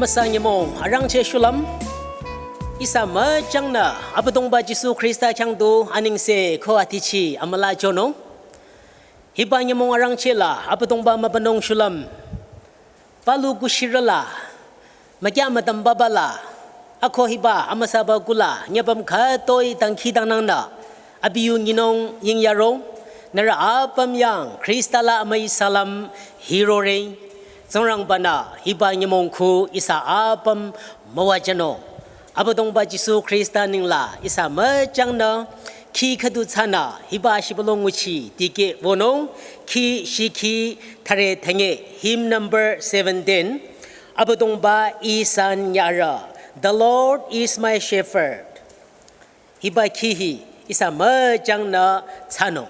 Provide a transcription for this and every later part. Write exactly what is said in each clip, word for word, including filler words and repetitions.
Amüsa nyümong arangcheh shulüm. Ihsa müchangnü Abüdongba Jisu Khrista khyang du anengse ko atichi amüla jünung. Hiba nyümong arangcheh la Abüdongba mübünung shulüm. Palu kushirü la, mükya mütamba bala, ako hiba amüsaba kula, nyübüm khütoi dangkhidangnangnü, abi yu nyinung yingyaro, nührü apüm yang Khrista la amüi salam hirore, Tsingrangbanü hiba nyümong khu ihsa apüm müwajünung. Abüdongba Jisu Khrista nengla ihsa müchangnü khi khüdu thsanü hiba shibülung nguchi tikeh wünung, khi shikhi thüre thünye, hymn number seventeen. Abüdongba Ih san nyarü, The Lord is my shepherd. Hiba khi hi ihsa müchangnü thsanung.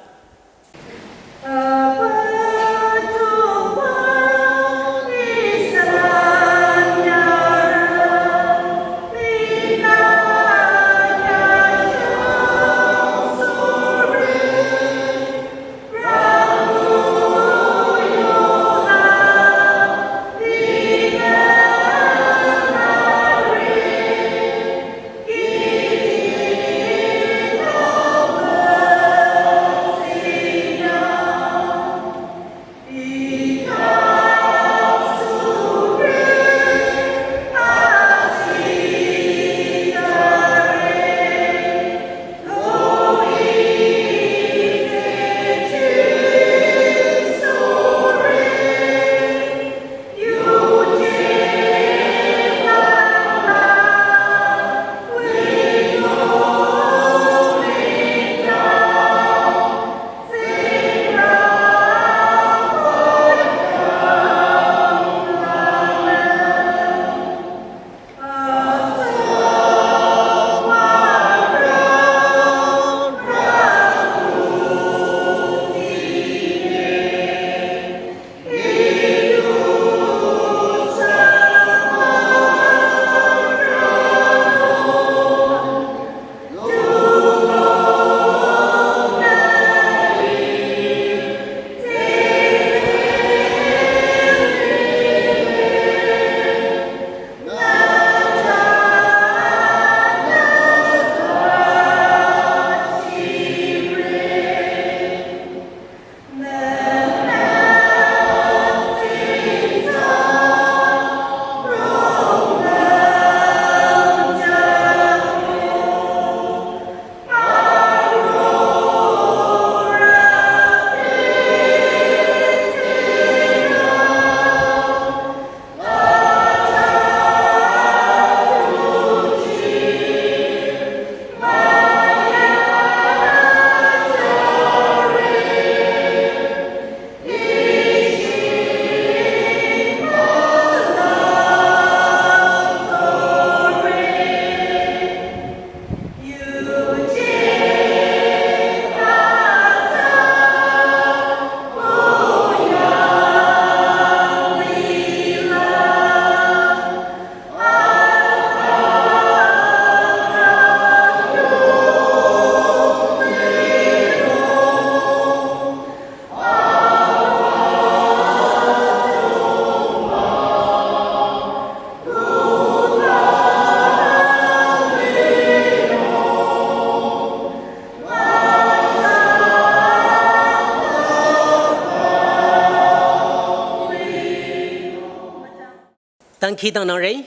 Dangkhidangnangre.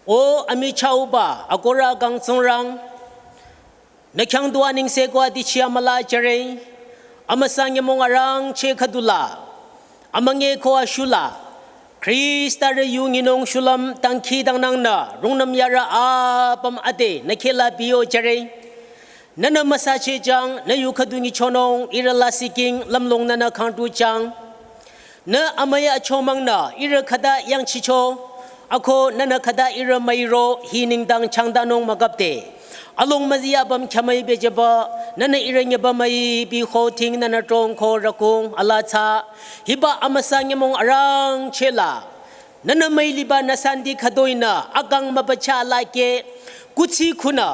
O amichahba akohrü kang Tsingrang, nü khyang du anengse ko atichi amüla jüre. Amüsa nyümong arangcheh khüdula, amünge ko ashula, Khrista rü yu nyinung shulüm dangkhidangnangnü rungnüm yarü apüm ade nü khehla biyo jüre. Nünü müsachehjang, nü yu khüdu nyichonung, ihrü lasih king lümlong nünü khangtujang. Nü amüi achomangnü ihrü khüta yangchicho, ako nünü khüta ihrü müiro hi nengdang changdanung mükapde. Along müzi apüm khyamüi bejüba, nünü ihrü nyüba müi biho ting nünü trong ko rükung alatsa. Hiba amüsa nyümong arangcheh la, nünü müiliba nü santi khütoinü akang mübücha lakeh, kuthsi khunü,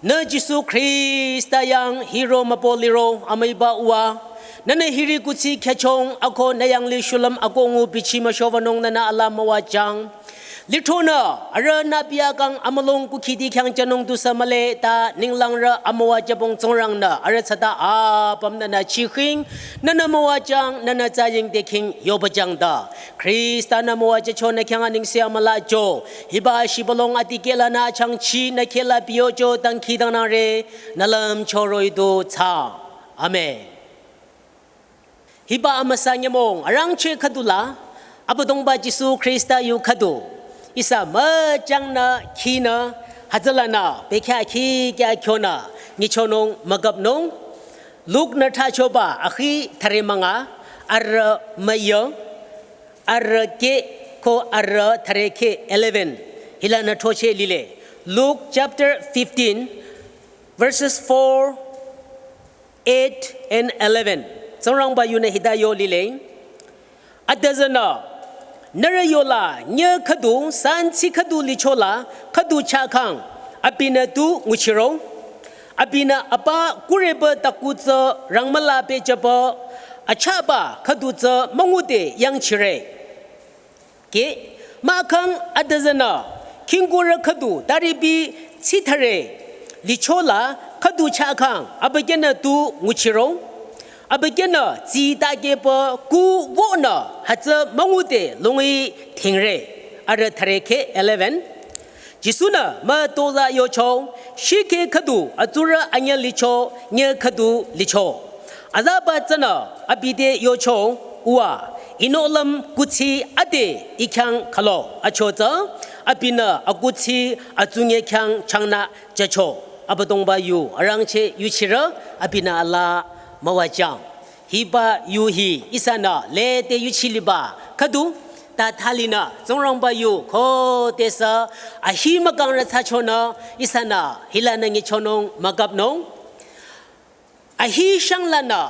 nü Jisu Khrista yang hiro mübü liro amüiba uwa. Nünü hiri kuthsi khyüchong ako nü yanglih shulüm akohngu bichi müshowünung nünü ala müwajang. Lithronü, arühnü biakang amülung kukhidi khyang jünung tusü mühle ta ninglangrü amüwa jübong Tsingrangnü, arüh tsüta apüm nünü chikhing, nünü müwajüng, nünü tsaying dekhing, yobajüng ta. Khrista-nü müwajücho nü khyang anengse amülacho, hiba shibülung adikehlanü achangchi nü khehla biyocho dangkhidangnangre, nü lümcho roh-i du thsa. Amen. Hiba amüsa nyümong arangcheh khüdula, Abüdongba Jisu Khrista yu khüdu, ihsa müjangnü khinü, hütsülanü, bekhyah khikya kyonü, nyichonung mügapnung, Luk-nü thrachoba akhi thüre münga, arüh müyü, arüh keh ko arüh thüre keh eleven, hilanü throcheh lile. Luke chapter fifteen, verses four, eight and eleven. Tsingrangba yunü hita yo lile. Adüzünü, nührü yola nyüh khüdu, sanchi khüdu lichola, khüdu chahkhang, abinü tu nguchiro. Abinü apa kureba taku tsü rangmüla pehjüba, achaba khüdu tsü müngude yangchire. Keh, mahkhang adüzünü, khingkurü khüdu taripi chithare, lichola khüdu chahkhang, abükyünü tu nguchiro. Abükyünü tsi takehpü ku wünü hütsü müngude lungyi thingre, arüh thüre keh eleven. Jisu-nü mütozah yocho, shikhe khüdu atsurü anyüh licho, nyüh khüdu licho. Azaba tsünü abi te yocho, uwa, inohlüm kuthsi ade I khyang khalo, achotsü, abinü akuthsi atsunye khyang changnü jücho. Abüdongba yu arangcheh yuchirü, abinü alaa müwajüng. Hiba yu hi ihsanü lede yuchiliba khüdu, ta thalinü Tsingrangba yu khodesü ahi mükangrü thsachonü ihsanü hilanü nyichonung mügapnung. Ahi shanglanü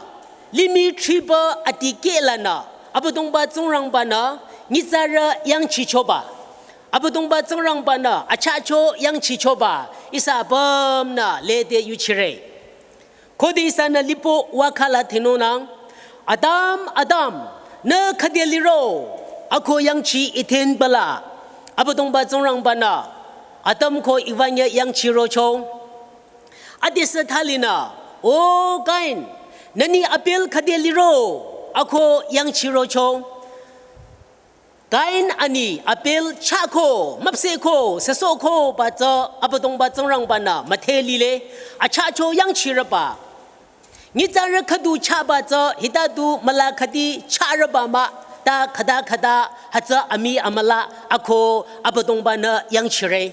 limih thriba adikehlanü Abüdongba Tsingrangba-nü nyitsarü yangchichoba, Abüdongba Tsingrangba-nü achacho yangchichoba ihsa apümnü lede yuchire. Khode ihsanü lipo wakhala thinunang, Adam, Adam, nü khüde liro, ako yangchi Eden bala. Abüdongba Tsingrangba-nü Adam ko Eva nyüh yangchirocho. Adesü thalinü, O Kain, nü ni Abel khüde liro, ako yangchirocho. Kain ani Abel chahko, müpsehko, süsohko ba tsü Abüdongba Tsingrangba-nü müdhe lile, achacho yangchirüba. Nyitsarü khüdu chahba tsü hita du müla khüdi chahrüba mah, ta khüta khüta hütsü amii amüla ako Abüdongba-nü yangchire.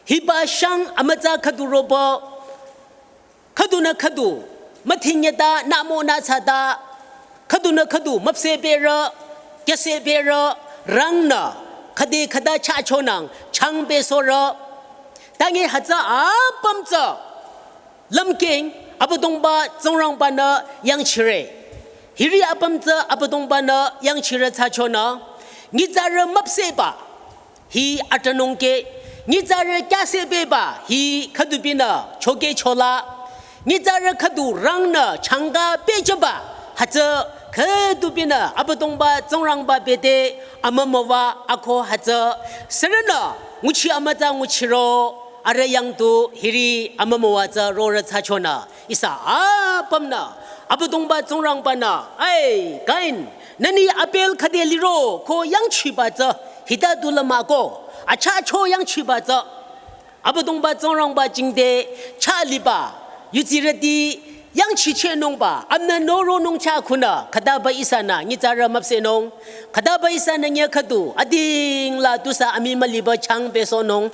Hiba shang amütsa khüdu roba, khüdunü khüdu müdhinyeta nümo nüthsata, khüdunü khüdu müpsehbehrü, kyüsehbehrü, rangnü khüde khüta chahchonang changbesohrü. Tange hütsü apüm tsü lümkeng Abüdongba Tsingrangba-nü yangchire. Hiri apüm tsü Abüdongba-nü yangchire thsachonü, nyitsarü müpsehba hi atranungke, nyitsarü kyüsehbeba hi khüdubinü chokehchola, nyitsarü khüdu rangnü changkapehjüba, hütsü khüdubinü Abüdongba Tsingrangba bete amümüwa ako hütsü, sürünü nguchi amütsa nguchiro, arüh yangdu hiri amümüwa tsü rorü thsachonü. Ihsa apümnü, Abüdongba Tsingrangba-nü, Ai, Kain, nü ni Abel khüde liro, ko yangchiba tsü, hita du lümako, achacho yangchiba tsü. Abüdongba Tsingrangba jingte chah liba, yudsirüti yangchichehnungba, amünü noronung chah khunü, khütaba ihsanü, nyitsarü müpsehnung, khütaba ihsanü nyüh khüdu, adingla tusü amii müliba changbesohnung.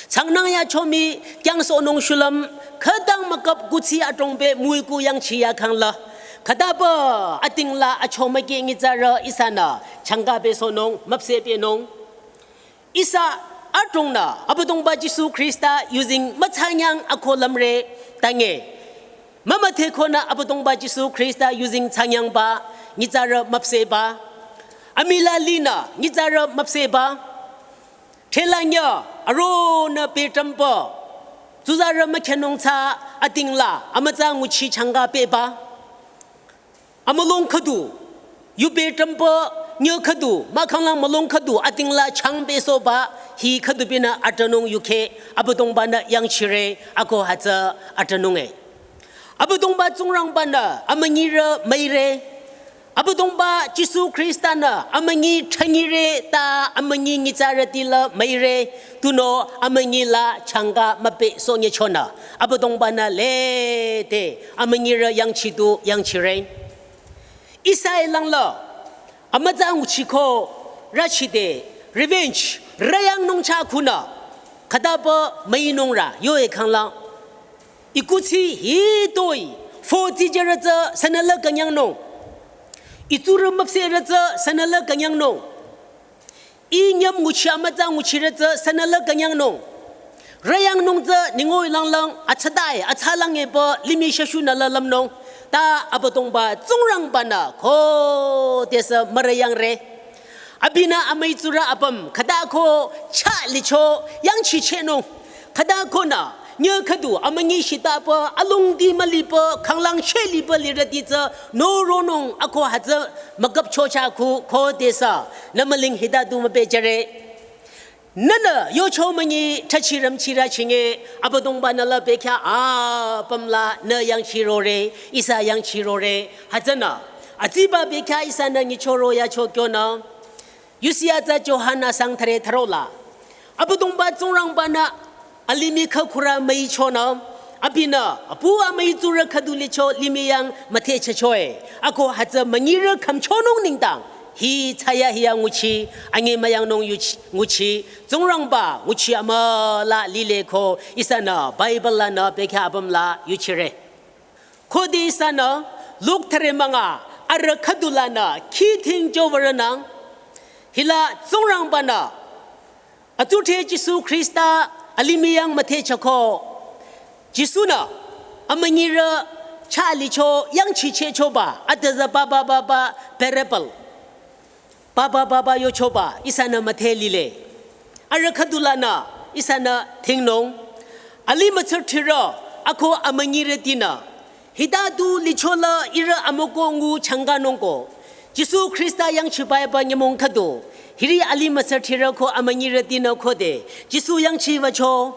Changnang ya chomi kyangsohnung shulüm, khütang mükap kuthsi adrongbe müiku yangchi yakhangla. Khütaba adingla achomüki nyitsarü ihsanü changkabesohnung, müpsehpehnung. Ihsa adrongnü Abüdongba Jisu Khrista yuzeng müthsangnyang ako lümre tange. Mümüdhe khonü Abüdongba Jisu Khrista yuzeng thsangnyangba, nyitsarü müpsehba. Amila linü, nyitsarü müpsehba. Thelanyü, aronü petrümpü, tsuzarü mükhenung tsü adingla, amütsa nguchi changkapehba. Amülung khüdu, yu petrümpü, Nyo khüdu, mahkhanglang mülung khüdu, atingla changbe soba, hi khüdu binü atanung yuke, Abüdongbanü yangchire, ako hütsü atanung e. Abüdongba Tsingrangbanü, amünyirü müire. Abüdongba Jisu Khristanü, amünyi thanyire, ta amünyi nyitsarüti la müire, tunüo amünyi la changka müpe sonye chonü. Abüdongbanü lete, amünyirü yangchitu yangchire. Ihsa ilangla, amütsa nguchiko rachide, revenge, rüyangnung cha khunü, khütapü müinung ra, yo e khanglang. Ikuchi hitoi, foti jerütsü, sünüla künyangnung. Itsurü müpserütsü, sünüla künyangnung. Inyam nguchi amütsa nguchirütsü, sünüla künyangnung. Rüyangnung tsü, ningoi langlang, atsadai, atsalang epü, limih shashu nüla lümnung. Ta Abüdongba Tsingrangbanü, khodesü mürüyangre. Abinü amüitsurü apüm, khüta ko cha licho, yangchichehnung. Khüta konü, nyo khüdu, amünyi shitapü, alongdi mülipü, khanglang she lipü lirüti tsü, noronung, ako hütsü, müküp chocha khu, khodesü, nü müling hitatu müpechere. Nünü, yocho münyi, thachirüm chira chinge, Abüdongbanü la bekya, apüm la, nü yangchirore, ihsa yangchirore, hütsünü. Atsiba bekya ihsanü nyichoro yacho kyonü. Yusi atsa Johan asang thüre thürola. Abüdongba Tsingrangbanü alimih khükhurü müichonü. Abinü, apu amüitsurü khüdu licho limih yang müthechachoe. Ako hütsü münyirü khümchonung nengdang. Hi thsayahiya nguchi, anyi müyangnung yuchi, nguchi, Tsingrangba nguchi amüla lile ko ihsanü Bible lanü bekya apüm la yuchire. Khode ihsanü, Luk thüre münga, arüh khüdulanü, khi thing jovarünang, hila Tsingrangbanü, atsudhre Jisu Khrista, alimih yang müthechako, Jisunü, amünyirü, cha licho, yangchichehchoba, atüza ba ba ba ba, parable. Baba baba yochoba, ihsanü müthe lile. Arüh khüdulanü, ihsanü thingnung. Alimütsürthirü, ako amünyirütinü. Hitatu lichola ihrü amoko ngu changanungko. Jisu Khrista yangchibaiba nyümong khüdu. Hiri alimütsürthirü ko amünyirütinü khode. Jisu yangchibacho.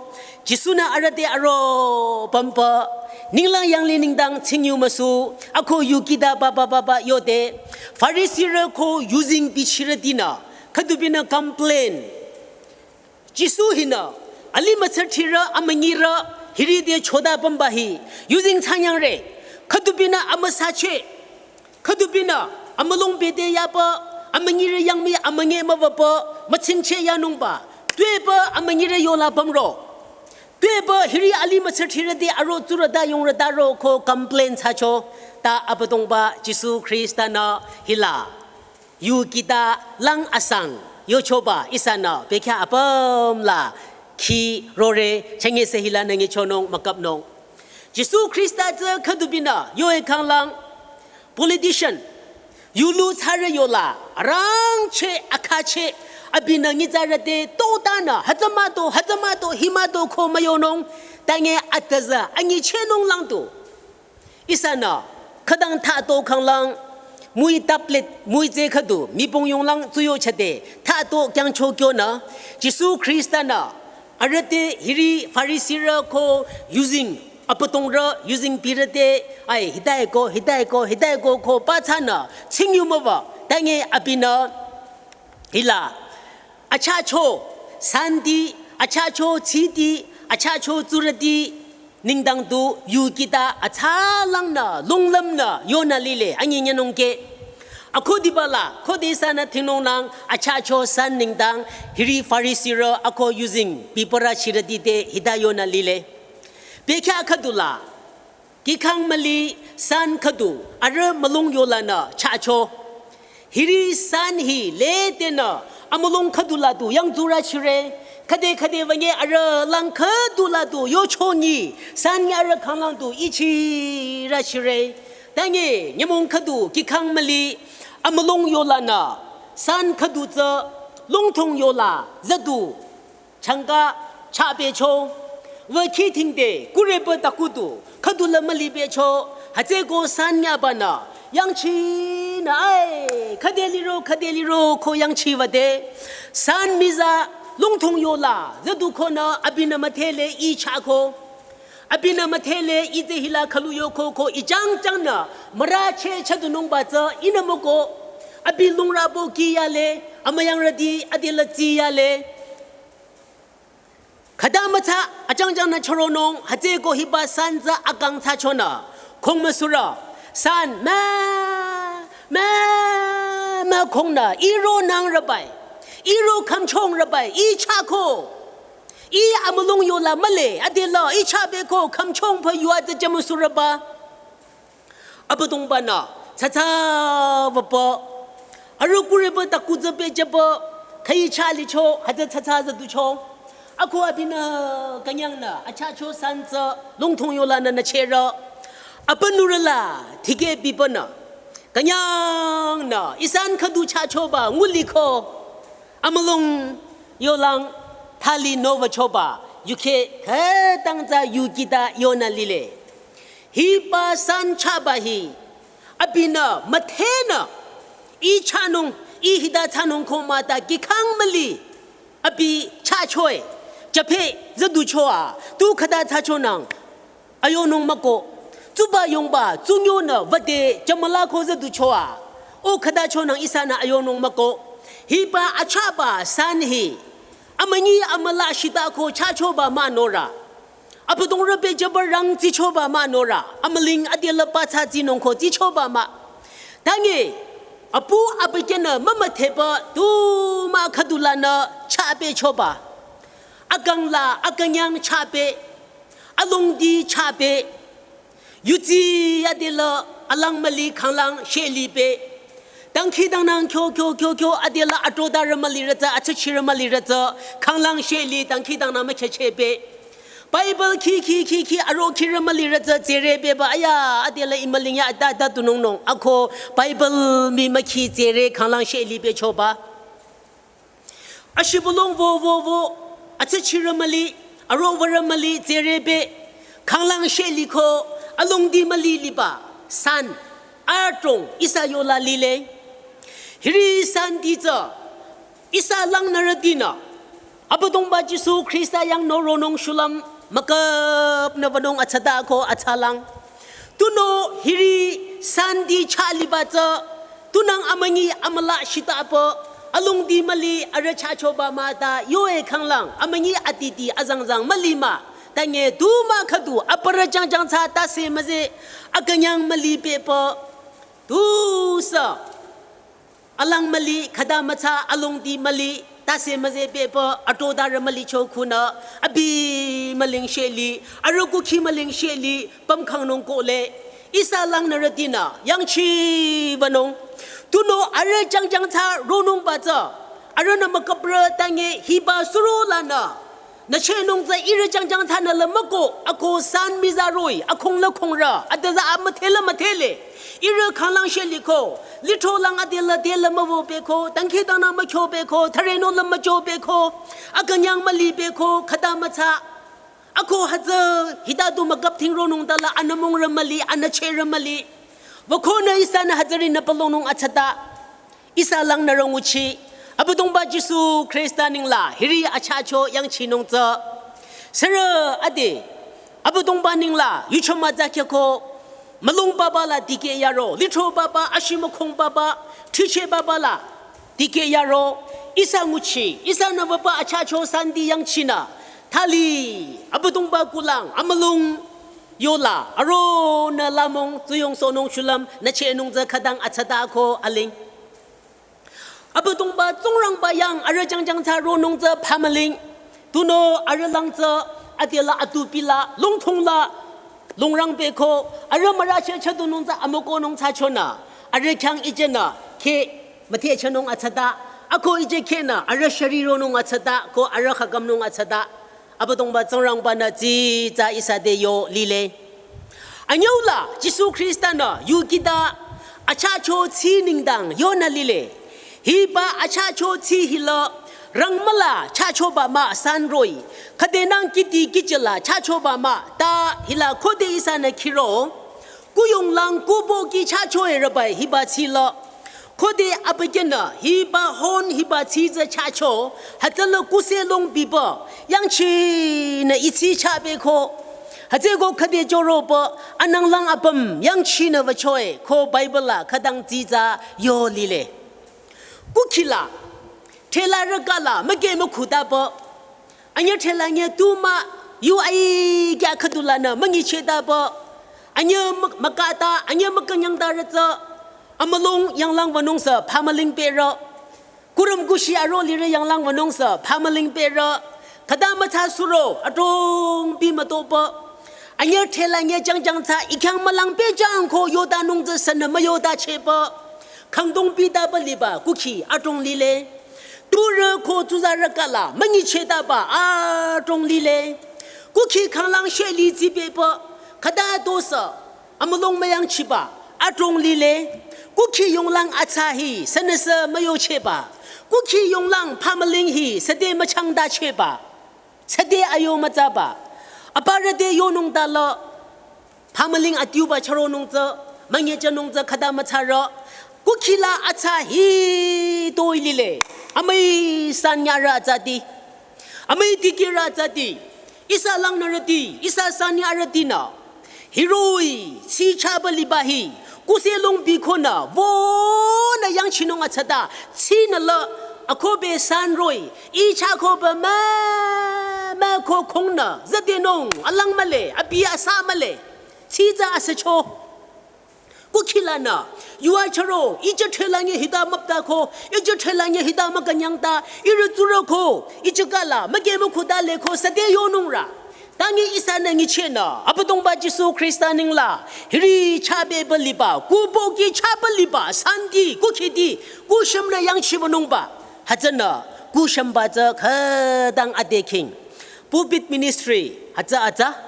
Jisunü arüh te aro pümpa. Ninglang yanglih nengdang tsingyu müsu. Ako yu kihta baba baba yode. Farisirü ko yuzeng bichirütinü, khüdubinü complain. Jisu hinü, alimütsürthirü amünyirü, hiri te choda pümba hi, yuzeng thsanyangre, khüdubinü amüsache, khüdubinü, amülung bete yapa, amünyirü yangmi amünye müwapa, mütsingche yanungba, tuepü amünyirü yola pümro. Tuepü hiri alimütsürthirü te aro tsurüta yongrütaro ko complain thsacho ta Abüdongba Jisu Khristanü hila. Yu kihta lang asang yochoba ihsanü bekya apüm la khi rore chengese hilanü nyichonung müküpnung. Jisu Khrista tsü khüdubinü yoe khanglang politician, yulu thsarü yola, arangcheh, akhacheh, abinü nyitsarü te, totanü, hütsü mah to, hütsü mah to, hi mah to ko müyonung, tange atüza, anyichehnung lang tu. Ihsanü, khütang thado khanglang, mui tablet, mui tsü khüdu, mipong yonglang tsuyo chade, thado kyangcho kyonü, Jisu Khrista nü, arüh te hiri Farisirü ko yuzeng, Abüdongrü yuzeng birü te, ai, hita-i ko, hita-i ko, hita-i ko, ko, pathsanü, tsingyu müwa, tange abinü, hila, achacho, santi, achacho, tsiti, achacho, tsurüti, nengdang tu, yu kihta, atsalangnü, lunglümnü, yonü lile, anyi nyanungke. Akhudiba la, khode ihsanü thingnungnang, achacho san nengdang, hiri Farisirü, ako yuzeng, bipürü chirüti te, hita yonü lile. Bekya khüdula, kihkhang müli san khüdu, arüh mülung yolanü, chacho. Hiri san hi, letenü, amülung khüdula tu, yangtsurü chire. Khüde khüde wünye arüh lang khüdula tu, yochonyi, san nyi arüh khanglang tu, ichirü chire. Tange, nyümong khüdu, kihkhang müli, amülung yolanü, san khüdu tsü, lungthong yola, züdu, changka chah pehcho, wü khi thingde, kurepü takudu, khüdula müli pehcho, hütsüko san nyabanü, yangchi Ai, khüde liro, khüde liro, ko yangchiwüde. San miza, lungthong yola, züdu konü, abinü müdhele, i chako. Abinü müdhele, i te hila khalu yoko, ko i chang chang nü, marache chadunungba tsü, inü moko, abi lungrabo ki yale, amüyangrüti, adela tsi yale. Khüta mütsa, achang chang nü choronung, hütsüko hiba san tsü akang tsü chonü. Khong müsuro, san, ma, ma, ma khongnü, iro nang rabai, iro khümchong rabai, i chako, i amülung yola mühle, adela, i chabeko, khümchong pa yua tsü jamusuraba. Abüdongba nü, tsatsa wüpü, arüh kureba taku tsü pehjüpü, khüi chah licho, hütsü tsatsa züducho. Ako abinü, künyang nü, achacho san tsü, lungthong yola nü nücherü. Abünurü la, tikeh bipü nü. Künyang nü, ihsan khüdu chahchoba, nguliko. Amülung, yolang, thali nowüchoba, yukheh, khütang tsü yukita yonü lile. Hiba san chaba hi, abinü müdhenü, i chanung, i hita chanung ko mata kikhang müli, abi chachoe, japhe züduchoa, tu khüta chachonang, ayonung mako, tsuba yongba, tsunyonü, wüde, jamala ko züduchoa, o khüta chonang ihsanü ayonung mako, hiba achaba san hi, amünyi amüla shita ko chachoba mah nora. Abüdongrü pehjüba rang tsichoba mah nora. Amüling adela pa tsü tsinung ko tsichoba mah. Tangi, apu abükyünü mümüdhepü tu mah khüdu lanü chah pehchoba. Akang la akünyang chah peh. Alongdi chah peh. Yutsi adela alang müli khanglang sheli peh. Dangkhidangnang kyo, kyo, kyo, kyo, adela atrodarü mülirü tsü, atsachirü mülirü tsü, khanglang sheli, dangkhidangnang müchehcheh peh. Bible khi, khi, khi, khi, aro khirü mülirü tsü, tsere pehba, aya, adela imüling ya, ata, ata tunungnung, ako, Bible mii mükhi tsere, khanglang sheli pehchoba. Ashibülung vo, vo, vo, atsachirü müli, arowürü müli, tsere peh, khanglang sheli ko, alongdi müli liba, san, adrong, ihsa yola lile. Hiri santi tsü, ihsa langnürütinü, Abüdongba Jisu Khrista yang nü ronung shulüm, müküp nü wünung atsata ko atsalang. Tunüo hiri santi chah liba tsü, tunang amünyi amüla shitapü, alongdi müli arüh chahchoba mah ta, yoe khanglang, amünyi atiti azangzang müli mah, tangi tu mah khüdu, aparü jangjang tsü tase müze, akünyang müli pehpü, tusü. Alang müli, khüta mütsa, alongdi müli, tase müze pehpü, atrodarü mülicho khunü, abi müling sheli, arüh kukhi müling sheli, pümkhangnung kohle, ihsa langnürütinü, yangchibanung, tunüo arüh jangjang tsü ronungba tsü, arühnü müküprü tangi hiba suro lanü, nüchehnung tsü ihrü jangjang tsünü la müko, ako san miza roh-i, akhong la khongrü, adüza amüdhe la müdhele. Ihrü khanglang sheli ko, lithro lang adela dela müwo peh ko, dangkhidangnang mükyo peh ko, thareno la müjo peh ko, akünyang müli peh ko, khüta mütsa. Ako hütsü, hita du müküp thing ronung tala, anümungrü müli, anüchehrü müli. Wükonü ihsanü hütsüri nü palongnung atsata. Ihsa langnürü nguchi, Abüdongba Jisu Khrista ningla, hiri achacho yangchinung tsü. Sürü ade, Abüdongba ningla, yuchoma tsü khyako, mülung papa la dikeh yaro, lithro papa, ashimakhong papa, thiche papa la, dikeh yaro, ihsa nguchi, ihsanü papa achacho santi yangchinü, thali, Abüdongba kulang, amülung, yola, aronü lamong, tsuyong sonung shulüm, nüchehnung tsü khütang atsata ko aling. Abüdongba Tsingrangba yang arüh jangjang tsü ronung tsü phamüling. Tunüo arüh lang tsü adela atupila lungthong la lungrang peh ko arüh müracheh chadunung tsü amükonung tsü chonü arüh khyang ijenü kheh müthehchehnung atsata. Ako ije khehnü arüh shari ronung atsata ko arüh khakamnung atsata. Abüdongba Tsingrangba-nü tsitsa ihsa te yo lile. Anyüula Jisu Khrista-nü yu khüta achacho tsü nengdang yonü lile. Hiba achacho tsü hila rangmüla chachoba mah san roh-i. Khüdenang kihdi kihchila chachoba mah ta hila khode ihsanü khiro. Kuyonglang kubo ki chacho-e rübai hiba tsü la. Khode abükyünü hiba hon hiba tsitsü chacho, hütsüla kuselong bipü, yangchinü itsi chabeko. Hütsüko khüde choropü, ananglang apüm yangchinü wüchoe, ko Bible la khütang tsitsü yo lile. Kukhila, thela rükala, müke mükhutapü. Anyü thela nyü tuma, yu ai kya khüdulanü, müngichehtapü. Anyü mük-, mükata, anyü mükünyangta rütsü. Amülung yanglang wünungsü, phamüling perü. Kurüm kushi aro lirü yanglang wünungsü, phamüling perü. Khüta mütsa suro, adrong pi mütopü. Anyü thela nyü jangjang tsa, ikyang mülang pejang ko yotanung tsü sünü müyotachepü. Khangdong pitapü liba, kukhi adrong lile. Turü ko tsuzarü kala, müngichehtaba, adrong lile. Kukhi khanglang sheli tsipepü, khüta tosü, amülung müyangchiba, adrong lile. Kukhi yonglang atsa hi, sünüsü müyocheba. Kukhi yonglang phamüling hi, süde müchangtacheba. Süde ayo mütsaba. Aparü te yonung talo. Phamüling atiuba charonung tsü, münyechanung tsü khüta mütsarü. Kukhila atsa hi toi lile. Amüi sanyarü atsati. Amüi dikehrü atsati. Ihsa langnürüti, ihsa sanyarütinü. Hiroh-i, tsi chaba liba hi. Kuselong bikonü, wünü yangchinung atsata. Tsinü la, akobe san roh-i. Icha kobe mü, mü ko kongnü. Zadenung, alang mühle, abi asa mühle. Tsitsü asücho. Kukhilanü, yua charo, ija thela nye hita müpta ko, ija thela nye hita mükünyangta, ihrü tsurü ko, ija kala, müke mükhuta le ko, süde yonung rü. Tangi ihsanü nguchinü, Abüdongba Jisu Khrista ninglang, hiri chabepü liba, kuboki chaba liba, santi, kukhiti, kushümnü yangchibanungba, hütsünü, kushümba tsü khütang adeking. Pulpit ministry, hütsü atsa.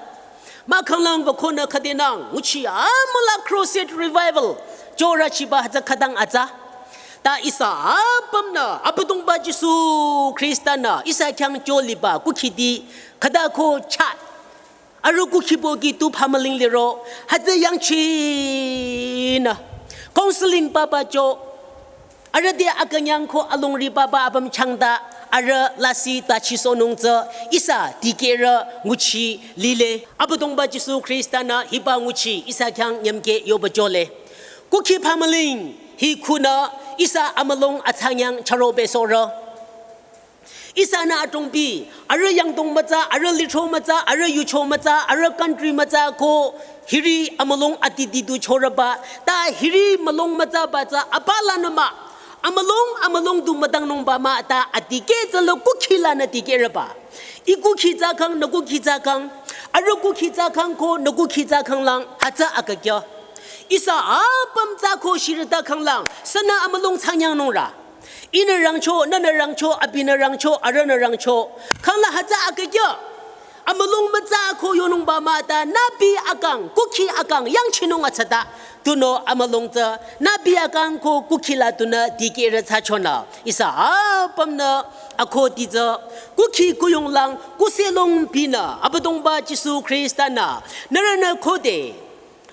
Mahkhanglang wükonü khüdenang, nguchi amüla crusade revival, chorü chiba hütsü khütang atsa. Ta ihsa apümnü, Abüdongba Jisu Khrista-nü, ihsa khyang cho liba, kukhiti, khüta ko cha. Arüh kukhiboki tu phamüling liro, hütsü yangchinü. Counseling papa cho, arüh te akünyang ko alongri papa apüm changta, arüh lasih ta chisonung tsü, ihsa dikehrü nguchi lile. Abüdongba Jisu Khrista-nü hiba nguchi, ihsa khyang nyümke yoba jole. Kukhi phamüling, hi khunü, ihsa amülung atsanyang charobe sorü. Ihsanü adrongpi, arüh yangdong mütsa, arüh litro mütsa, arüh yucho mütsa, arüh country mütsa ko hiri amülung atiti du chorüba, ta hiri mülung mütsaba tsü apalanü mah, amülung, amülung du mütangnungba mah ta adikeh tsüla kukhilanü dikehrüba. I kukhi tsü khang, nü kukhi tsü khang, arüh kukhi tsü khang ko, nü kukhi tsü khanglang, hütsü akükyü. Ihsa apüm tsü ko shirüta khanglang, sünü amülung tsanyangnung rü. Ihnü rangcho, nünü rangcho, abinü rangcho, arühnü rangcho. Khangla hütsü akükyü. Amülung mütsa ko yonungba mah ta, nübi akang, kukhi akang, yangchinung atsata. Tunüo amülung tsü, nübi akang ko kukhi la tunü dikehrü tsü chonü. Ihsa apümnü, akoti tsü, kukhi kuyonglang, kuselong pinü, Abüdongba Jisu Khrista-nü, nührünü khode,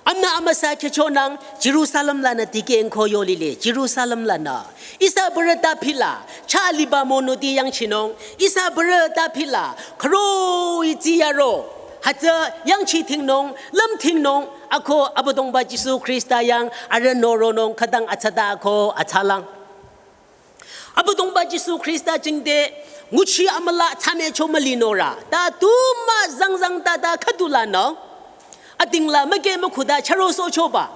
amna amüsa khyüchonang Jerusalem lanü dikeh ko yolile, Jerusalem lanü. Ihsa bürü ta pila, cha liba monoti yangchinung, ihsa bürü ta pila, khüro-i tsiyaro, hütsü yangchi thingnung, lüm thingnung, ako Abüdongba Jisu Khrista yang, arüh noronung, khütang atsata ko atsalang. Abüdongba Jisu Khrista jingte nguchi amüla tsame cho mülinü rü. Ta tuma zangzang tata khüdulanü. Atingla müke mükhuta charosohchoba.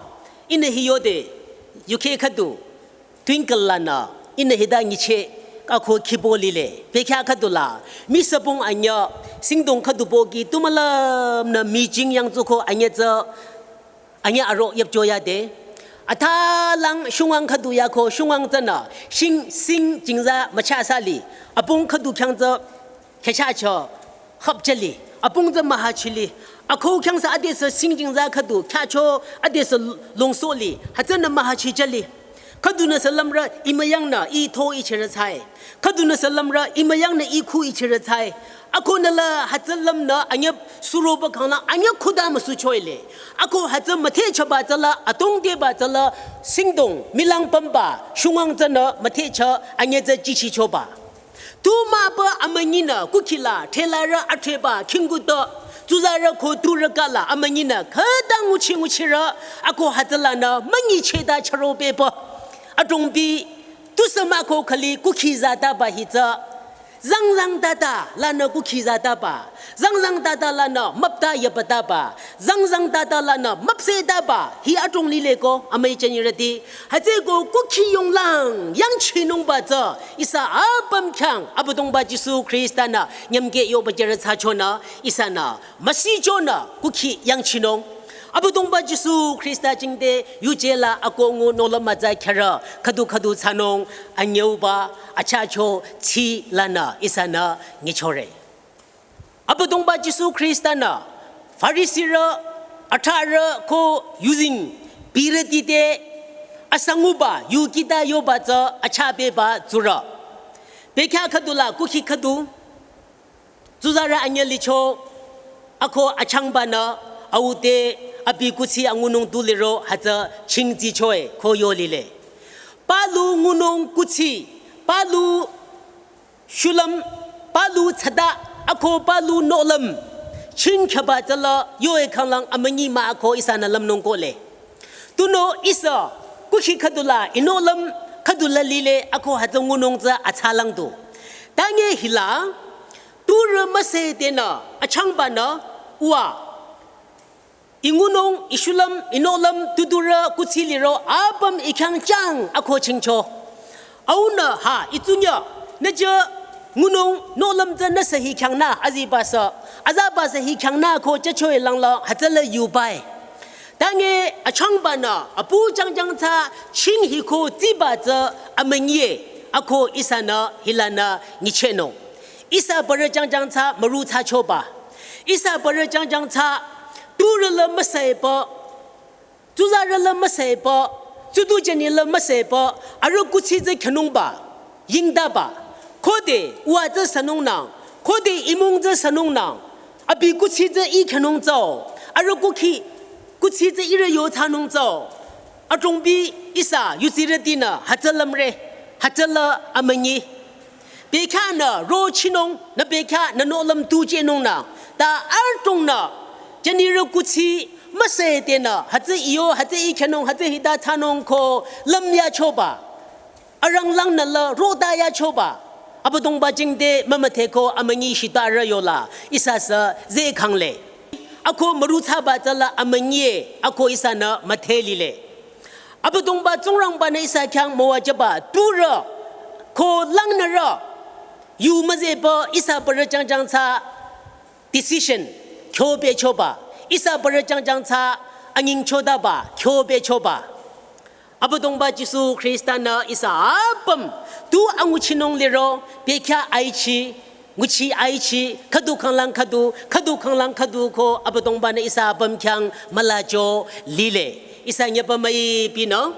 Ihnü hi yode. Yuke khüdu. Twinkle lanü. Ihnü hita nyiche. Kako khibo lile. Pekya khüdula. Misüpung anyü. Singdong khüduboki. Tumalümnü mijing yangtsuko anyü tsü. Anyü aro yüpcho yade. Athalang shungwang khüdu yako shungwang tsünü. Shing, sing jingza müchasali. Apung khüdu khyang tsü khechachü. Khapchali. Apung tsü mühachili. Ako khyang sü adesü sing jingza khüdu. Khyücho adesü lungsoli. Hütsünü mühachichali. Khüdunü sü lümrü imüyangnü i tho ichirü tsai. Khüdunü sü lümrü imüyangnü i khu ichirü tsai. Akonü la hütsü lümnü anyüp suroba khangla anyüp khuda müsuchoile. Ako hütsü müthehchaba tsüla, atongdeba tsüla, singdong, milang pamba, shungang tsünü müthehcha anyüh tsü jichichoba. Tu maba amünyinü kukhila, thelarü atheba, khingkuto, tsuzarü ko turü kala amünyinü khüta nguchi nguchirü, ako hütsülanü münyichehta chüro beba. Adrongbi, tusü mah ko khali kukhi zataba hi tsü. Zangzang tata lanü kukhi zataba. Zangzang tata lanü müpta yapataba. Zangzang tata lanü müpsehtaba. Hi adrong lile ko amüi jünirüti. Hütsüeko kukhi yonglang yangchinungba tsü ihsa apüm khyang Abüdongba Jisu Khrista-nü nyümkeh yoba jürü thsachonü ihsanü müsichonü kukhi yangchinung. Abüdongba Jisu Khrista jingte yuje la ako ngu nohlüm mütsa khyarü khüdu khüdu thsanung anyüuba achacho tsi lanü ihsanü nyichore. Abüdongba Jisu Khrista-nü Farisirü, atharü ko yuzeng birüti te asanguba yu kita yoba tsü achabeba tsurü. Bekhyah khüdula kukhi khüdu, tsuzarü anyüh licho, ako achangbanü, au te abi kuthsi angunung tu liro hütsü chingzichoe ko yo lile. Palu ngunung kuthsi, palu shulüm, palu tsada, ako palu nohlüm, chingkhyaba tsüla yoe khanglang amünyi mah ako ihsanü lümnung kohle. Tunüo ihsa kukhi khüdula inohlüm khüdula lile ako hütsü ngunung tsü atsalang du. Tange hila, turü müseh tenü achangbanü, uwa, ingunung, ishulüm, inohlüm, tuturü kuthsi liro apüm ikhyang chang ako chingcho. Aunü ha itsunyü, nüjü ngunung nohlüm tsü nüsü hi khyang nü azibasü, azabasü hi khyang nü ko jüchoe langla hütsüla yubae. Tange achangbanü apu jangjang tsü ching hi ko tsiba tsü amünyie ako ihsanü hilanü nyichehnung. Ihsa parü jangjang tsü müru thsachoba. Ihsa parü jangjang tsü turü la müsehba, tsuzarü la müsehba, tsudu jüni la müsehba, arüh kuthsi tsü khyünungba, yingdaba, khode uwa tsü sünungnang, khode imung tsü sünungnang, abi kuthsi tsü i khyünung tsüo, arüh kukhi kuthsi tsü ihrü yo thsanung tsüo. Adrongbi ihsa yuzirütinü hütsü lümre, hütsüla amünyi. Bekhyah nü rochinung, nü bekhyah nü nohlüm tuchehnung nü. Ta adrongnü, jünirü kuthsi müseh tenü, hütsü iyo, hütsü i khyünung, hütsü hita thsanung ko lümyachoba. Aranglang nü la rota yachoba. Abüdongba jingte mümüdhe ko amünyi shitarü yola, ihsa sü zeh khangle. Ako müru thsaba tsüla amünyie, ako ihsanü müdhe lile. Abüdongba Tsingrangba-nü ihsa khyang müwajüba turü ko langnürü yu müzehba ihsa parü jangjang tsü decision kyo bechoba, ihsa parü jangjang tsü anyingchotaba kyo bechoba. Abüdongba Jisu Khrista-nü ihsa apüm tu anguchinung liro bekhyah aichi, nguchi aichi, khüdu khanglang khüdu, khüdu khanglang khüdu ko Abüdongba-nü ihsa apüm khyang mülacho lile. Ihsa nyüpa müipinü,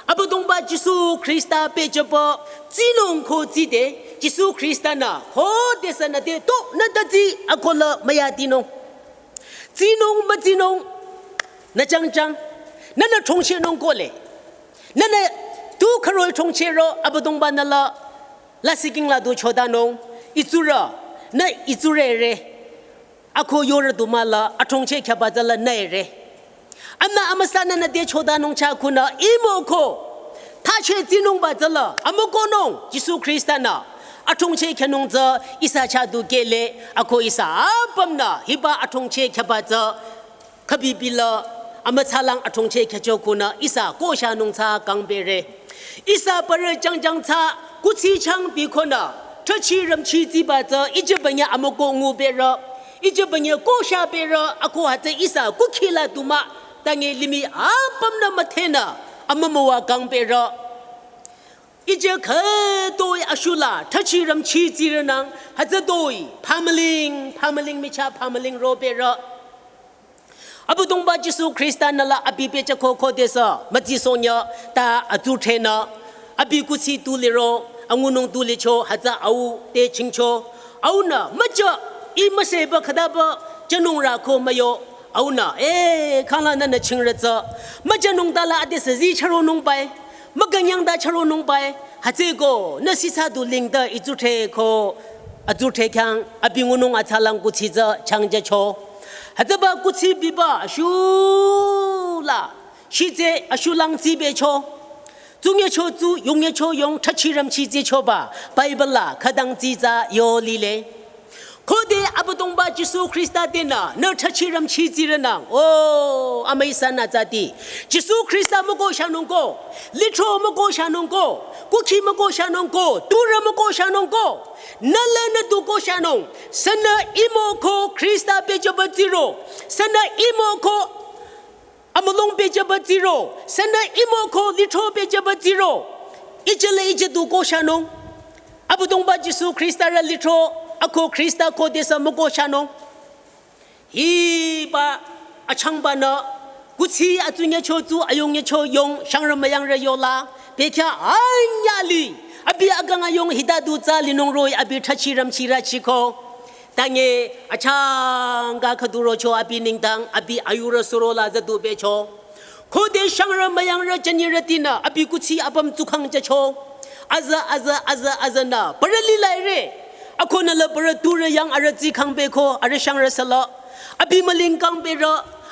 Abüdongba Jisu Khrista pehjüpü tsinung ko tside, Jisu Khrista-nü khodesü nüte to nü ta tsi akola müyatinung. Tsinung mütsinung, nü jangjang, nünü thongchehnung kohle. Nünü tu khüroi thongchehro Abüdongba-nü la, lasih king la du chodanung, itsurü, nü itsurü re. Ako yorü du mah la, athongcheh khyaba tsüla nüre. Amna amüsanü nüte chodanung chah kunü, imo ko, thacheh tsinungba tsüla, amükohnung, Jisu Khrista-nü, athongcheh khyünung tsü, ihsa chah du kehle, ako ihsa apümnü, hiba athongcheh khyaba tsü, khübibila, amütsalang athongcheh khyücho kunü ihsa kohshanung tsü kangbere. Ihsa parü jangjang tsü kuthsi changbi konü, thüchi rümchi tsiba tsü ijübanyü amükoh nguberü, ijübanyü kohshaberü, ako hütsü ihsa kukhi la du mah, tange limih apümnü müdhenü, amümüwa kangberü. Ijü khütoi ashula, thüchi rümchi tsirünang, hütsütoi, phamüling, phamüling michah, phamüling roberü. Abüdongba Jisu Khrista nü la abi pehjüko khodesü mütsi sonyü ta atsudhrenü abi kuthsi tu liro angunung tu licho hütsü au te chingcho. Aunü müjü, ih müseba khütaba jünung rako müyo. Aunü, eh, khangla nünü chingrütsü. Müjünung tala adesü zi chüronung bai. Mükünyang ta chüronung bai. Hütsüko nü sitsa du lingta itsudhre ko atsudhre khyang abi ngunung atsalang kuthsi tsü changjücho. Hütsüba kuthsi biba ashu la shitse ashulang tsibecho. Tsunyecho tsu, yongyecho yong, thachiram chi tsichoba Bible la khütang tsitsa yo lile. Khode Abüdongba Jisu Khrista tenü nü thachiram chi tsirenang. O, amüi sanü tsati. Jisu Khrista müko shanung ko, lithro müko shanung ko, kukhi müko shanung ko, turü müko shanung ko, nü le nü tu ko shanung. Sünü imo ko Khrista pehjüba tsiro. Sünü imo ko amülung pehjüba tsiro, sünü imo ko lithro pehjüba tsiro. Ijele ije tu ko shanung. Abüdongba Jisu Khrista rü lithro, ako Khrista khodesü müko shanung. Hiba achangbanü, kuthsi atsunyecho tsu ayongyecho yong, shangrü müyangrü yola, pehkya anyali, abi akang ayong hita du tsü linung roh-i abi thachiram chirachiko. Tange achangka khüdu rocho abi nengdang, abi ayurü suro la züdu becho. Khode shangrü müyangrü jünirütinü abi kuthsi apüm tsukhang jücho. Azü, azü, azü, azünü, parü lilaire. Akonü la parü turü yang arüh tsikhang beko, arüh shangrü sala. Abi müling kang berü,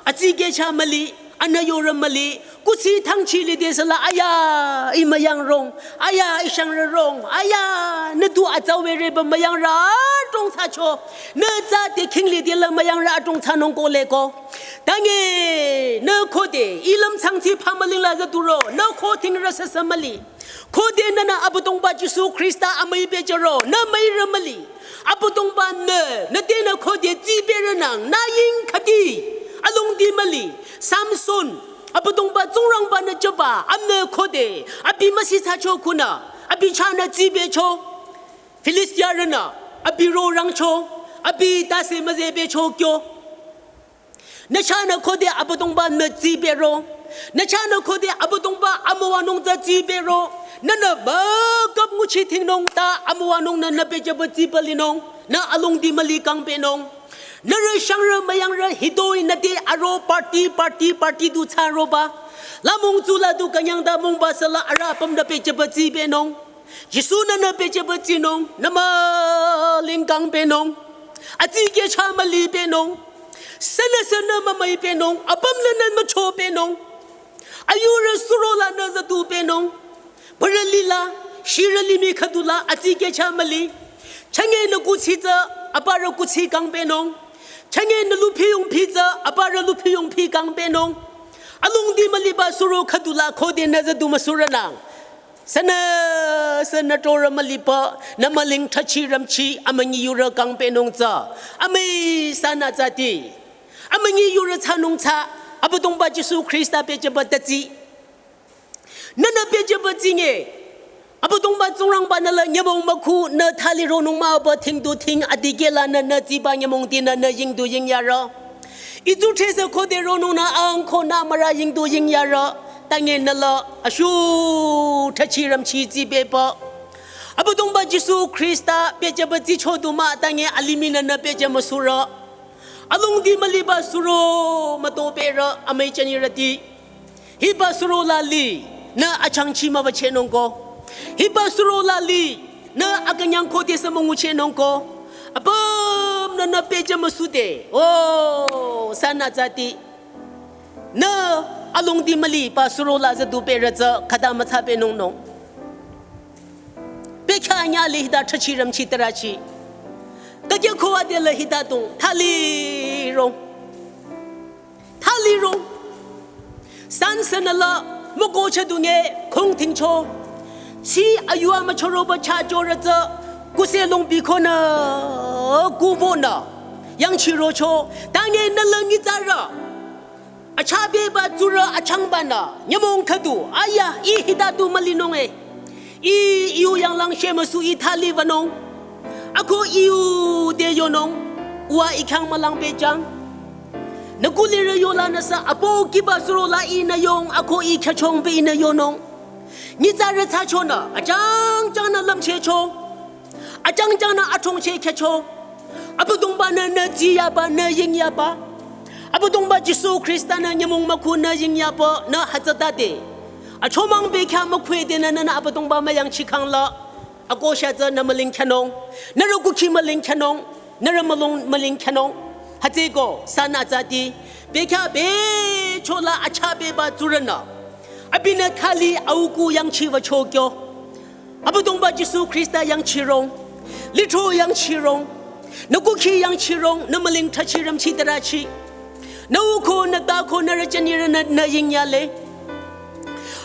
atsi kecha müli, anü yorü müli, kuthsi thangchi lidesüla, aya, ih müyang rong, aya, ih shangrü rong, aya, nü tu atsau were ba müyangrü adrong thsacho, nü tsü te khing lidela müyangrü adrong thsanung ko leko. Tange, nü khode, ih lümthsang tsi pha müling la züduro, nü kho thingrü süsü müli. Khode nünü Abüdongba Jisu Khrista amüi pehjüro, nü müirü müli. Abüdongba nü, nü tenü khode tsiberenang, nü ying khüdi, alongdi müli. Samson, Abüdongba Tsingrangba nü jüba, amnü khode, abi müsitsacho kunü, abi chahnü tsibecho. Filistiarünü, abi ro rangcho, abi tase müzebecho kyo. Nü chahnü khode Abüdongba nü tsibero. Nü chahnü khode Abüdongba amüwanung tsü tsibero. Nünü mükap nguchi thingnung ta amüwanung nü nü pehjüba tsiba linung. Nü alongdi müli kang pehnung. Nührü shangrü müyangrü hitoi nü te aro party, party, party du thsaroba. Lamong tsula du künyang ta mongba sala arüh apüm nü pehjüba tsibenung. Jisu nü nü pehjüba tsinung, nü müling kang pehnung. Atsi kecha müli pehnung. Sünü sünü mümüi pehnung, apüm nü nü mücho pehnung. Ayurü suro la nü züdu pehnung. Parü lila, shirü limih khüdu la, atsi kecha müli. Change nü kuthsi tsü, aparü kuthsi kang pehnung. Change nü luphi yongphi tsü, aparü luphi yongphi kang pehnung. Alongdi müliba suro khüdu la khode nü züdu müsurenang. Sünü, sünü torü müliba, nü müling thachiram chi, amünyi yurü kang pehnung tsü. Amüi sanü tsati. Amünyi yurü thsanung tsü, Abüdongba Jisu Khrista pehjüba tatsi. Nünü pehjüba tsinge. Abüdongba Tsingrangba nü la nyümong mükhu, nü thali ronung mah ba thing du thing adikeh la nü nü tsiba nyümong tinü nü ying du ying yarü. Itsu thesü khode ronung nü ang ko nü mürü ying du ying yarü. Tange nü la ashu thachiram chi tsibeba. Abüdongba Jisu Khrista pehjüba tsicho du mah tange alimih nü nü pehjüba suro. Alongdi müliba suro müto berü amüi chanirüti. Hiba suro la li, nü achangchi müwüchehnung ko. Hiba suro la li, nü akünyang khodesü münguchehnung ko. Apüm nü nü pehjüba müsude. O, sanü tsati. Nü alongdi müliba suro la züdu berü tsü khüta mütsa pehnung nung. Pehkya nyali hita thachiram chi tarachi. Kakya khowa de la hita tung, thali rong. Thali rong. San sünü la, müko chadunge, khong thingcho. Chi ayua müchoroba cha chorü tsü, kuse longbi khonü, kuvo nü. Yangchirocho, tange nü la nyitsarü. Achabeba tsurü achangba nü, nyümong khüdu, aya, ih hita du mülinung e. Ih, iu yanglang shemüsu ih thali wünung. Ako iu de yonung, uwa ih khyang mülang pehjüng. Nü kulirü yola nüsü apo kiba surola ihnü yong ako ih khyüchong pü ihnü yonung. Nyitsarü thsachonü, achangchangnü lümchehcho. Achangchangnü achongcheh khyücho. Abüdongba-nü nü tsiyaba, nü yingyaba. Abüdongba Jisu Khrista-nü nyümong mükhu nü yingyaba, nü hütsütade. Achomang bekhyah mükhwedenü nünü Abüdongba müyangchikhangla. Akosha tsü nü müling khyünung. Nührü kukhi müling khyünung. Nührü mülung müling khyünung. Hütsüeko san atsati. Bekhyah bechola achah beba tsurünü. Abinü thali auku yangchiwücho kyo. Abüdongba Jisu Khrista yangchirong. Lithro yangchirong. Nü kukhi yangchirong. Nü müling thachi ramchi tarachi. Nü uko nü tako nührü jünirünü nü yingyale.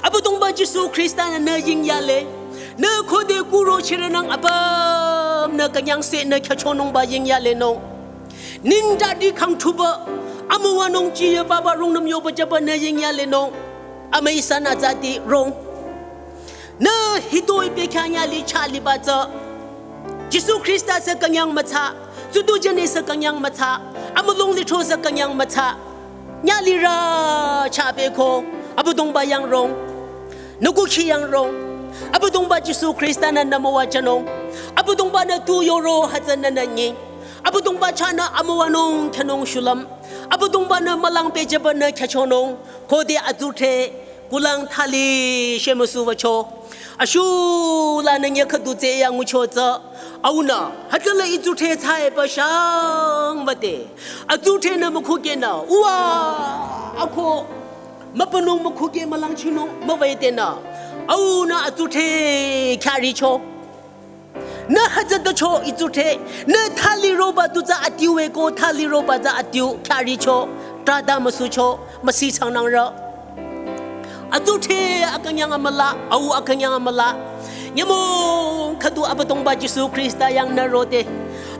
Abüdongba Jisu Khrista-nü nü yingyale. Nü khode kuro chirünang apümnü künyangsehnü khyüchonungba yingyalenung. Ningdadi khangthuba. Amüwanung chiye baba rungnüm yoba jüba nü yingyalenung. Amüi san atsati rong. Nü hitoi bekhyah nyali chaliba tsü. Jisu Khrista sü künyang mütsa. Tsudu jüne sü künyang mütsa. Amülung lithro sü künyang mütsa. Nyalirü chah beko. Abüdongba yangrong. Nü kukhi yangrong. Abüdongba Jisu Khrista-nü nü müwajünung. Abüdongba-nü tu yoro hütsünü nü nyi. Abüdongba chahnü amüwanung khyünung shulüm. Abüdongba-nü mülang pehjübanü khyüchonung. Khode atsudhre kulang thali shemüsuwücho. Ashulanü nyi khüdu tsü yangucho tsü. Aunü, hütsüla itsudhre tsaiba shangwüde. Atsudhrenü mükhukenü. Uwa, ako. Mübünung mükhukeh mülangchinung müwüdenü. Aunü atsudhre khyaricho. Nü hütsütacho itsudhre. Nü thali roba tu tsü adiuweko thali roba tsü adiu khyaricho. Trata müsucho. Müsi changnangrü. Atsudhre akünyang amüla, au akünyang amüla. Nyümong khüdu Abüdongba Jisu Khrista yangnü rode.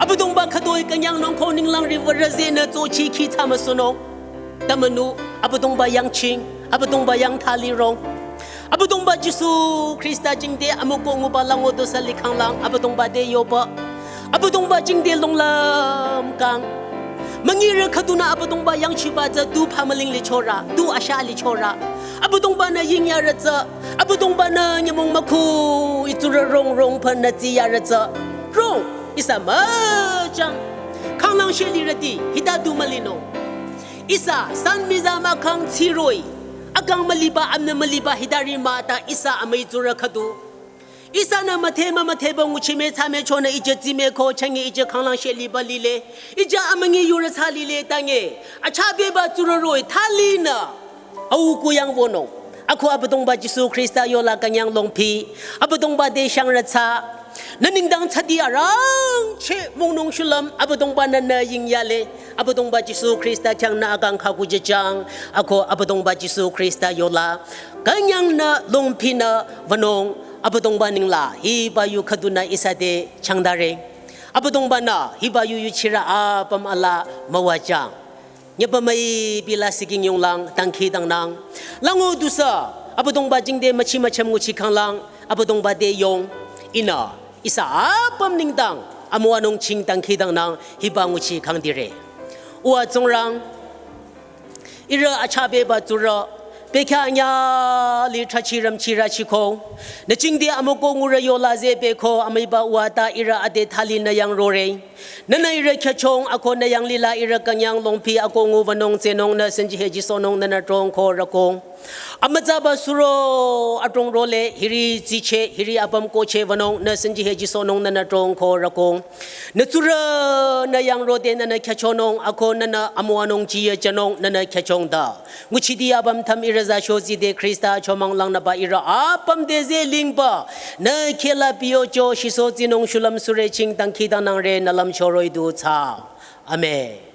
Abüdongba khüdu ikünyangnung ko ninglang riwürü zehnü tsochi khi tsü müsunung. Tamünü, Abüdongba yangching, Abüdongba yang thalirong. Abüdongba Jisu Khrista jingte amüko nguba lango dosa likhanglang, Abüdongba te yoba. Abüdongba jingte longlüm kang. Müngirü khüdunü Abüdongba yangchiba tsü tu phamüling lichorü, tu asha lichorü. Abüdongba-nü yingyarü tsü, Abüdongba-nü nyümong mükhu itsurü rong rong phanü tsiyarü tsü. Rong, ihsa müchang. Khanglang shelirüti, hita du mülinung. Ihsa, san miza mahkhang tsiroi. Akang müliba, amnü müliba, hitari mah ta ihsa amüi tsurü khüdu. Ihsanü müthe mümütheba nguchime tsame chonü ije tsime ko changi ije khanglang sheliba lile. Ije amüngi yurü tsü lile tange. Achah beba tsurü roh-i thalinü. Au kuyang wonung. Ako Abüdongba Jisu Khrista yola künyang longpi. Abüdongba te shangrü tsü. Nü nengdang tsüdi arangcheh müngnung shulüm Abüdongba-nü nü yingyale. Abüdongba Jisu Khrista khyang nü akang khakujejang. Ako Abüdongba Jisu Khrista yola. Künyangnü longpinü wünung Abüdongba nengla. Hiba yu khüdunü ihsa te changdare. Abüdongba-nü hiba yu yuchirü apüm ala müwajang. Nyüpa müi bila siking yonglang dangkhidangnang. Lango dusü, Abüdongba jingte müchi mücham nguchikhanglang, Abüdongba te yong. Ihnü, ihsa apüm nengdang, amüwanung ching dangkhidangnang, hiba nguchikhangdire. Uwa Tsingrang, ihrü achah beba tsurü, bekhyah nyali thrachirüm chirü chiko. Nü jingte amüko ngurü yola zeh beko, amüiba uwa ta ihrü ade thalinü yangrore. Nünü ihrü khyüchong ako nü yanglila ihrü künyang longpi ako ngu wünung tsehnung nü senji heji sohnung nünü trong ko rükong. Amütsaba suro adrong role hiri tsiche hiri apüm koche wünung nü senji heji sohnung nünü trong ko rükong. Nü tsurü nü yangrode nünü khyüchonung ako nünü amüwanung jiye jünung nünü khyüchong da. Nguchidi apüm tham ihrü za shozide Khrista chomang langnüba ihrü apüm te zeh lingba. Nü khehla piyocho shiso tsinung shulüm sürü ching dangkhidangnangre nü lümcho roh-i du tsü. Amen.